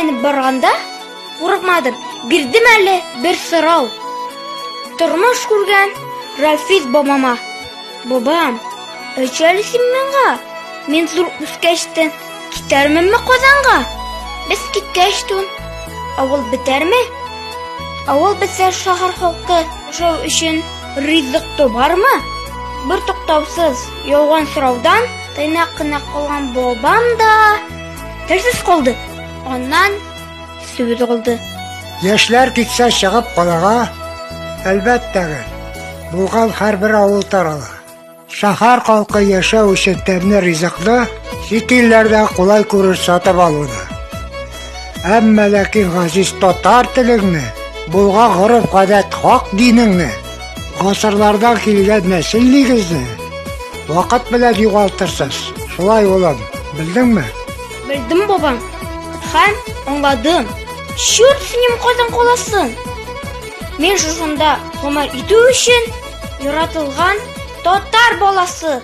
менеп барганда, курыкмадым, бирдем әле бер сорау. Тормыш күргән Рафис бабама. Бабам, әйтче әле син миңа, мин зур үскәчтен китәрменме Казанга? Без киткәч тун, авыл бетәрме? Авыл бетсә шәһәр халкы яшәү өчен ризык табармы? Бер туктаусыз яуган сораудан тыйнак кына калган бабам да телсез калды. Аннан сүз алды. Яшьләр китсә чыгып калага, әлбәттә, булган һәрбер авыл тарала. Шәһәр халкы яшәү өчен тәмле ризыкны чит илләрдә кулай күрер сатып алуны. Әмма ләкин газиз татар телеңне, булган гореф-гадәт хак динеңне, гасырлардан килгән нәсел нигезне вакыт белән югалтырсыз. Шулай, улым, белдеңме? Белдем, бабам. Һәм аңладым. Чурт с ним Казан каласын. Мин шушында гомер итү өчен яратылган татар баласы.